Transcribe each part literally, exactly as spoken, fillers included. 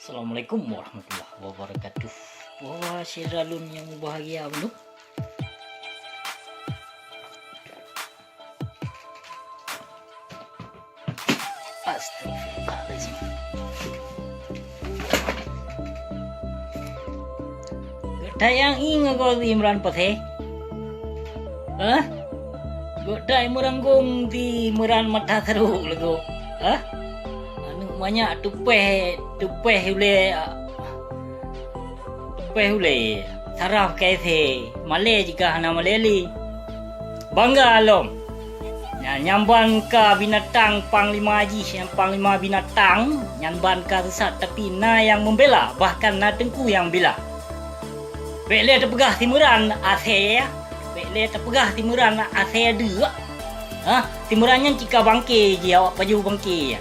Assalamualaikum warahmatullahi wabarakatuh. Wah, syedara lôn nyang mubahgia bandum. Astagfirullahalazim. Gata nyang ingat keu Imran Pasé? Hah? Gata meuranggung di Imran mata sarok lagoe? Hah? Aneuk manyak tupéh, tupéh ulée, tupéh ulée, saraf keu asèe, malèe jih ka hana malèe lé. Bangga lom. Nyan, nyang ban ka binatang panglima jih, nyang panglima binatang, nyan ban ka seusat, tapi na nyang membela, bahkan na teungku nyang bela. Bèk lé teupeugah si Imran asèe, bèk lé teupeugah si Imran asèe deuk. Hah, si Imran nyan cit ka bangke jih, awak pajoh bangke.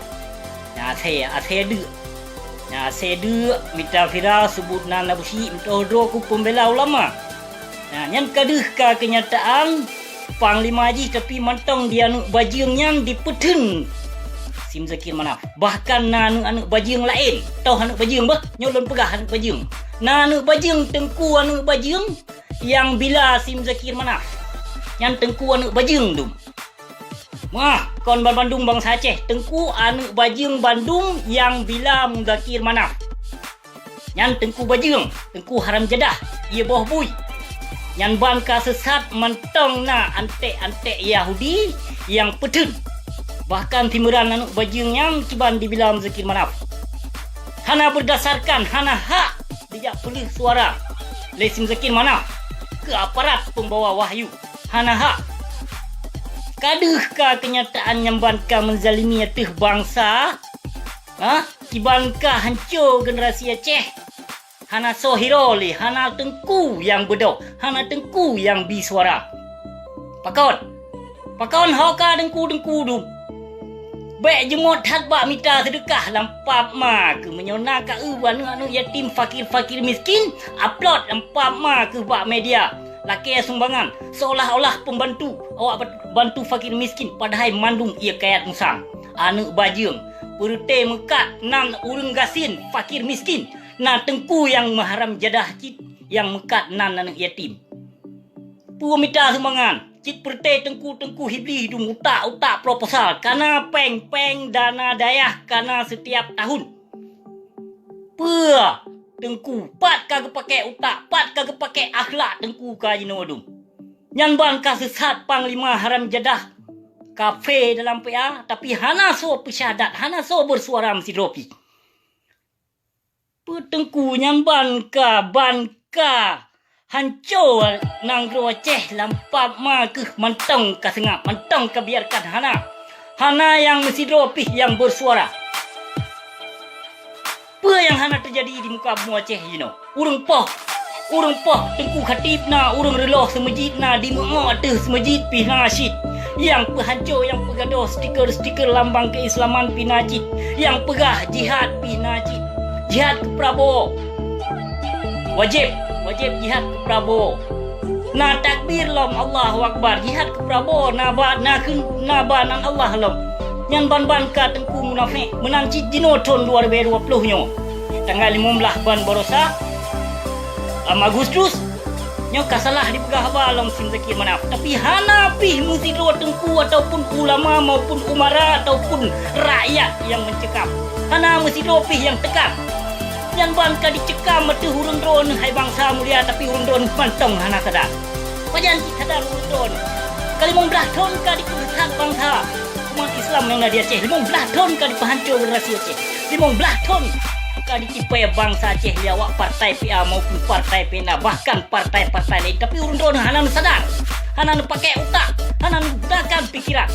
Nyan asèe, asèe deuk. Nyan asèe deuk, mita viral, seubut nan Abu Syik, meutoh droe keu pembela ulama. Nah, nyan ka deuh ka keunyataan panglima jih, tapi mantong di aneuk bajeueng nyan dipeutheun si Muzakir Manaf. Bahkan na aneuk-aneuk bajeueng laén, toh aneuk bajeueng bah, nyoe lôn peugah aneuk bajeueng. Na aneuk bajeueng, teungku aneuk bajeueng nyang bila si Muzakir Manaf. Nyan teungku aneuk bajeueng dum. Wah, kon banmandum bansa Aceh, teungku aneuk bajeueng bandum nyang bila Muzakir Manaf. Nyan teungku bajeueng, teungku haram jadah, ie boh bui. Nyan ban ka seusat mantong na anték-anték Yahudi nyang peutheun. Bahkan si Imran aneuk bajeueng nyan kiban dibila Muzakir Manaf. Hana berdasarkan, hana hak dijak peuleueh suara lé si Muzakir Manaf keu aparat peumbawa wahyu. Hana hak. Ka deuh ka keunyataan nyang ban ka meuzalimi ateueh bansa, ha? Kiban ka hanco generasi Aceh. Hana soe hiroe lé, hana teungku nyang beudôh, hana teungku nyang bi suara. Pakon? Pakon ho ka teungku-teungku dum? Bèk jeumot that bak mita seudeukah lam pap ma keuh, meunyoe na ka eu aneuk-aneuk yatim, fakir-fakir miskin, upload lam pap ma keuh bak media. Lakèe sumbangan, seolah-olah pembantu, awak bantu fakir miskin, padahai mandum ie kayat musang. Aneuk bajeueng, peureute meukat nan ureueng gasien, fakir miskin, na teungku nyang meuharam jadah cit nyang meukat nan aneuk yatim. Peue mita sumbangan, cit peureute teungku-teungku Hibli dum utak-utak proposal, kana péng-péng dana dayah kana setiap tahun. Peue teungku, pat ka geupakè utak, pat ka geupakè akhlak teungku ka jinoe dum. Nyan ban ka seusat panglima haram jadah kafé dalam P A, tapi hana soe peusyahadat, hana soe beusuara meusidroe pih. Peue teungku nyan ban ka, ban ka hanco nanggroe Aceh lam pap ma keuh mantong ka seungab, mantong ka biarkan hana. Hana nyang meusidroe pih nyang beusuara. Peue nyang hana teujadi di muka bumoe Aceh jinoe? Ureueng poh, ureueng poh Teungku Khatib na, ureueng reuloh seumeujid na, dimeu'oh ateueh seumeujid pih na cit. Nyang peuhanco, nyang peugadôh stiker-stiker lambang keuislaman pih na cit. Nyang peugah jihad pih na cit. Jihad keu Prabowo. Wajéb, wajéb jihad keu Prabowo. Na takbir lom, Allahu Akbar, jihad keu Prabowo, na ba, na kheun, na ba nan Allah lom. Nyan ban-ban ka teungku munafék, meunan cit jinoe thon dua ribèe dua ploh nyoe. Tanggai limong blaih ban baroesa, am, Agustus, nyoe ka salah dipeugah haba lom si Muzakir Manaf. Tapi hana pih meusidroe teungku ataupun ulama maupun umara ataupun rakyat nyang meucakap. Hana meusidroe pih nyang teuka. Nyan ban ka dicekam ateueh ureueng droeneuh hai bansa mulia, tapi ureueng droeneuh mantong hana sadar. Pajan cit sadar ureueng droeneuh? Ka limong blaih thon ka dipeusisat bansa. Umat Islam nyang na di Aceh, limong blaih thon ka dipeuhanco generasi Aceh. Limong blaih thon ka dicipée bansa Aceh lé awak partai P A maupun partai P N A, bahkan partai-partai laén. Tapi ureueng droeneuh hana neusadar, hana neupakée utak, hana neugunakan pikiran.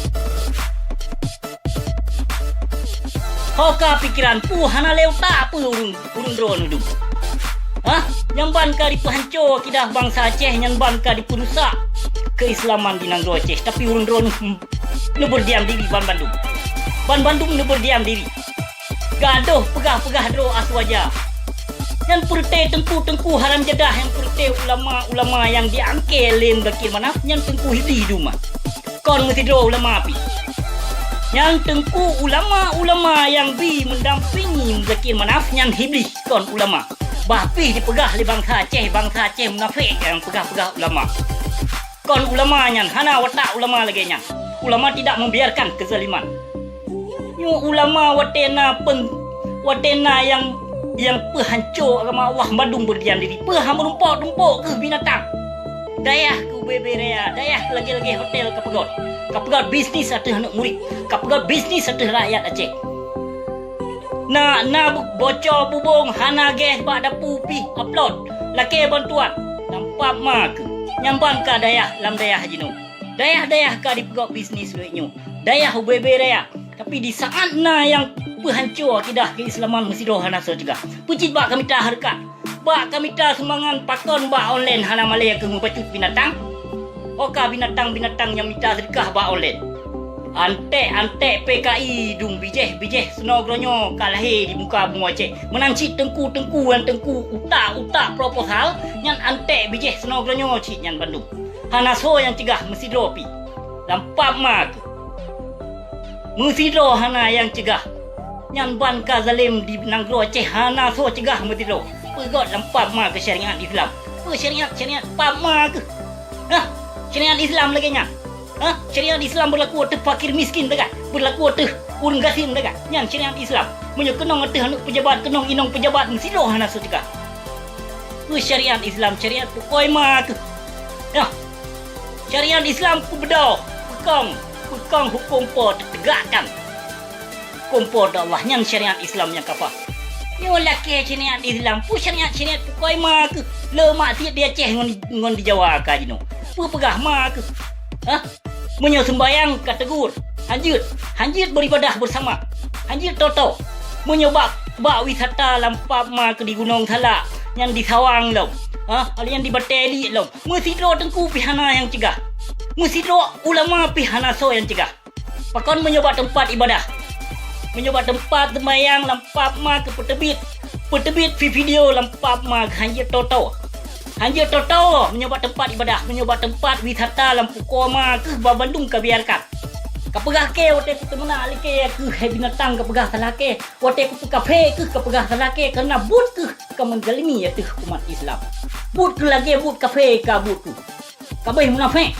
Ho ka pikiran, peue hana lé utak peue ureueng, ureueng droeneuh dum? Hah? Nyan ban ka dipeuhanco akidah bansa Aceh, nyan ban ka dipeurusak keislaman di nanggroe Aceh. Tapi ureueng droeneuh, hmm, neubeurdiam diri banbandum. Banbandum neubeurdiam diri. Gadôh peugah-peugah droe aswaja. Nyan peureute teungku-teungku haram jadah, nyan peureute ulama-ulama nyang diangkée lé Muzakir Manaf, nyan teungku Hibli dum. Kon meusidroe ulama pih. Nyan teungku ulama-ulama nyang bi meudampingi Muzakir Manaf nyan iblih kon ulama. Bah pih jipeugah lé bansa Aceh, bansa Aceh munafék nyang peugah-peugah ulama. Kon ulama nyan, hana watak ulama lagée nyan. Ulama tidak membiarkan kezaliman. Nyoe ulama watée na pen-, watée na nyang, nyang peuhanco agama Allah mandum beurdiam diri. Peue hana meurumpok-rumpok keuh binatang. Dayah keu ubé-bé raya, dayah keu lagée-lagée hotel kapeugét. Kapeugét bisnis ateueh aneuëk murit, kapeugét bisnis ateueh rakyat Aceh. Na, na bu-, bocor bubông hana geh bak dapu pih upload. Lakée bantuan. Lampap ma keuh. Nyan ban ka dayah lam dayah jinoe. Dayah-dayah ka dipeugét bisnis lé nyoe. Dayah ubé-bé raya. Tapi di saát na nyang peuhanco akidah keuislaman meusidroe hana soe cegah. Peucit bak ka mita hareukat. Bak ka mita sumbangan pakon bak online hana malée keuh meubacut binatang. Oka binatang-binatang nyang mita seudeukah bak online. Anték-anték P K I dum bijéh-bijéh seunoe geuronyoe ka lahé di muka bumoe Aceh. Meunan cit teungku-teungku nyang teungku utak-utak proposal nyan anték bijéh seunoe geuronyoe cit nyan bandum. Hana soe nyang cegah meusidroe pih. Lampap ma keuh. Meusidroe hana nyang cegah. Nyan ban ka zalem di nanggroe Aceh hana soe cegah meusidroe. Peugét lampap ma keuh syariat Islam. Peue syariat, syariat pap ma keuh. Hah? Syariat Islam lagée nyan. Hah? Syariat Islam beurlaku ateueh fakir miskin teuka. Beurlaku ateueh ureuëng gasien teuka. Nyan syariat Islam. Meunyoe keunong ateueh aneuëk peujabat, keunong inong peujabat meusidroe hana soe cegah. Peue syariat Islam, syariat pukoi ma keuh. Nyoh. Syariat Islam peubeudoh, peukong, peukong huköm po teutegakkan. Huköm po Allah nyan syariat Islam nyang ka paih. Nyoe lakée syariat Islam, peue syariat-syariat pukoi ma keuh. Le maksiet di Aceh ngon, ngon di Jawa ka jinoe. Peue peugah ma keuh. Hah? Meunyoe seumbayang ka teugor, hanjeuet, hanjeuet beribadah beusama, hanjeuet toto. Meunyoe bak, bak wisata lam pap ma keuh di Gunong Salak, nyan di Sawang lom, ha, nyan di Batée Iliek lom, meusidroe teungku pih hana nyang cegah. Meusidroe ulama pih hana soe nyang cegah. Pakon meunyoe bak teumpat ibadah? Meunyoe bak teumpat seumbayang lam pap ma keuh peuteubiet, peuteubiet video lam pap ma keuh hanjeuet toto. Hanjeuet toto meunyoe bak teumpat ibadah, meunyoe bak teumpat wisata lam pukoe ma keuh babandum ka biarkan. Ka peugah kée watée kuteumeunak lé kée keuh hai binatang ka peugah salah kée, watée kupeukaphé keuh ka peugah salah kée, kareuna buet keuh ka meuzalimi ateueh umat Islam. Buet keuh lagée buet kaphé ka buet keuh. Kabéh munafék!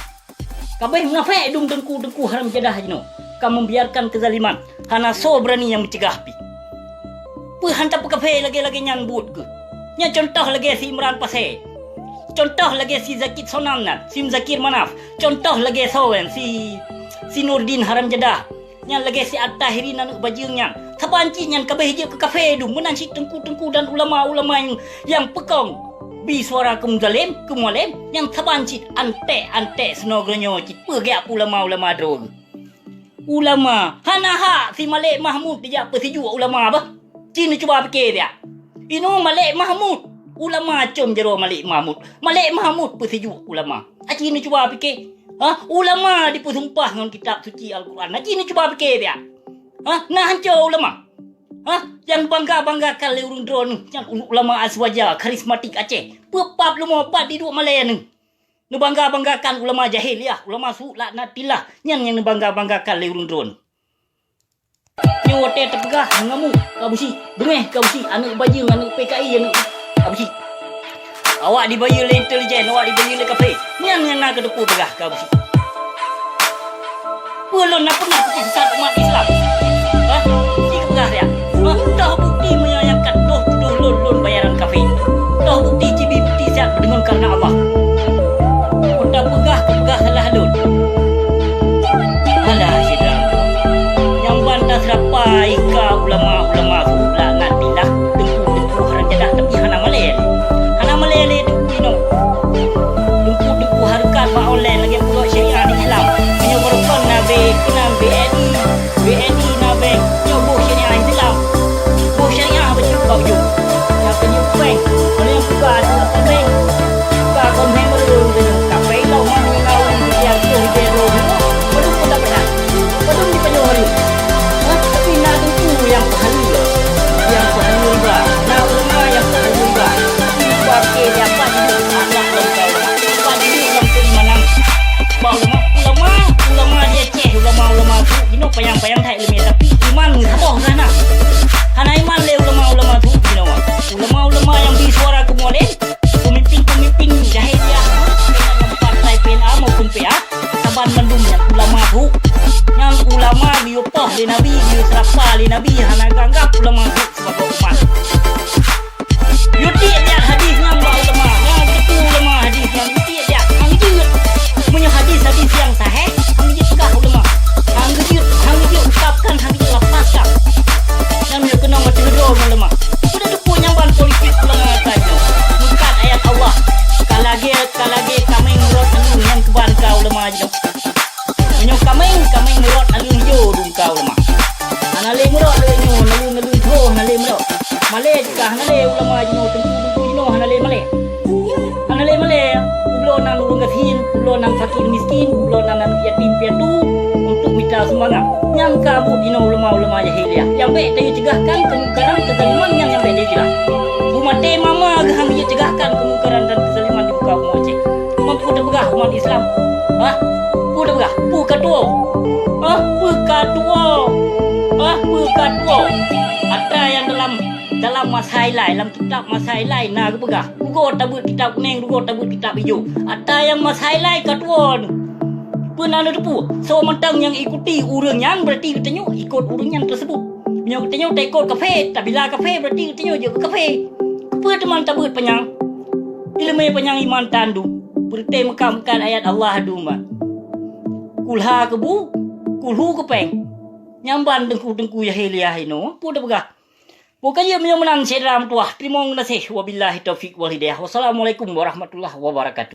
Kabéh munafék dum teungku-teungku haram jadah jinoe, ka membiarkan kezaliman, hana soe beurani nyang meucegah pih. Peue han tapeukaphé lagée-lagée nyan buet keuh? Nyan cuntoh lagée si Imran Pasé. Cuntoh lagée si Zakit Sonam nyan, si Muzakir Manaf. Cuntoh lagée soe nyan, si, si Nurdin haram jadah. Nyan lagée si At-Tahirin aneuëk bajeueng nyan. Saban cit nyan kabéh jeuet keu kaphé dum, meunan cit teungku-teungku dan ulama-ulama nyang, nyang peukong bi suara keu muzalem, keu mualem, nyan saban cit anték-anték seunoe geuronyoe cit peugét ulama-ulama droe. Ulama, hana hak si Malek Mahmud dijak peusijuek ulama bah. Ci neucuba pike siat. Inoe Malek Mahmud, ulama com jaroe Malek Mahmud. Malek Mahmud peusijuek ulama. Aci neucuba pike. Ha? Ulama dipeusumpah ngon kitab suci Al-Quran. Aci neucuba pike siat. Ha? Na hanco ulama. Ha? Nyang bangga-banggakan lé ureuëng droeneuh nyan ulama Aswaja, karismatik Aceh. Peue pap leumo pat diduek malée neuh. Neubangga-banggakan ulama jahiliyah, ulama su laknatillah, nyan nyang neubangga-banggakan lé ureuëng droeneuh. Nyoe watée teupeugah meungamuk ka busi, beungéh ka busi, aneuëk bajeueng, aneuëk P K I, aneuëk ka busi. Awak dibayeue lé intelijen, awak dibayeue lé kafé. Nyan nyang na keuteupeu peugah ka busi. Peue lôn na pernah peusesat umat Islam? Hah? Ci keupeugah siat. Hah? Toh bukti meunyoe nyang ka toh tudoh lôn, lôn bayaran kafé. Toh bukti, ci bi bukti siat peudeungon kareuna Allah. Peue tapeugah, tapeugah salah lôn. Alah, syedara. Nyang ban taseurapa ika ulama-ulama su laknatillah, teungku-teungku haram jadah, tapi hana malée lé. Hana malée lé teungku inoe. Teungku-teungku hareukat bak online lagée peugah syariat Islam. Meunyoe beureukon na B, keunan B N I, B N I na bank, nyoe boh syariat Islam. Boh syariah bacut bak ujong. Nyang keuneuk bank, meunyoe buka ateueh bank, buka Nabi, geuyue seurapa lé Nabi, hana geuanggab ulama sibagoe umat. Yue tiek that hadis nyan bak ulama, nyan teupeue ulama hadis nyan, yue tiek that, hana jeuet. Meunyoe hadis-hadis nyang sahih, hana jeuet peugah ulama. Hana jeuet, hana jeuet ungkapkan, hana jeuet lapaskan. Nyan meunyoe keunong ateueh droe ngon ulama. Peue teupeue nyan ban politik ulama tanyoe. Meukat ayat Allah. Ka lagèe, ka lagèe kaméng meurot nyan keuban ka ulama jinoe. Meunyoe kaméng, kaméng meurot naleueng ijo dum ka ulama. Hana lé meurot lé nyoe, naleueng-naleueng tho hana lé meurot. Malèe ka hana lé ulama jinoe, teungku-teungku jinoe hana lé malèe. Hana lé malèe, ubloe nan ureueng gasien, ubloe nan fakir miskin, ubloe nan aneuk yatim piatu untuk mita sumbangan. Nyan ka buet jinoe ulama-ulama jahiliah. Nyang bèk tayue ceugahkan keumungkaran keuzaliman nyan nyang bèk tayue ceugah. Beumaté mama geuh han geujeuet ceugahkan keumungkaran dan keuzaliman di muka bumoe Aceh. Meunyoe peue teupeugah umat Islam? Hah? Peue teupeugah? Peue ka tuwoe? Hah? Peue ka tuwoe? Hah? Peue ka tuwoe? Atra nyang dalam, dalam masa ilai, lam kitab masa ilai na geupeugah, rugoe tabeuet kitab kunéng, rugoe tabeuet kitab ijo. Atra nyang masa ilai ka tuwoe nyoe. Peue na neuteupeue? Soe mantong nyang ikuti ureueng nyan, berarti geutanyoe ikot ureueng nyan tersebut. Meunyoe geutanyoe taikot kafé, tabila kafé, berarti geutanyoe jeuet keu kafé. Peue teuma tabeuet panyang? Ileumèe panyang iman tan dum. Peureuté meukat-meukat ayat Allah dum ban. Kulha keubu, kulhu keu péng. Nyan ban teungku-teungku jahiliah inoe, peue teupeugah? Pokoknya meunyoe meunan syedara meutuwah, teurimong geunaséh. Wabillahi taufiq wal hidayah. Wassalamualaikum warahmatullahi wabarakatuh.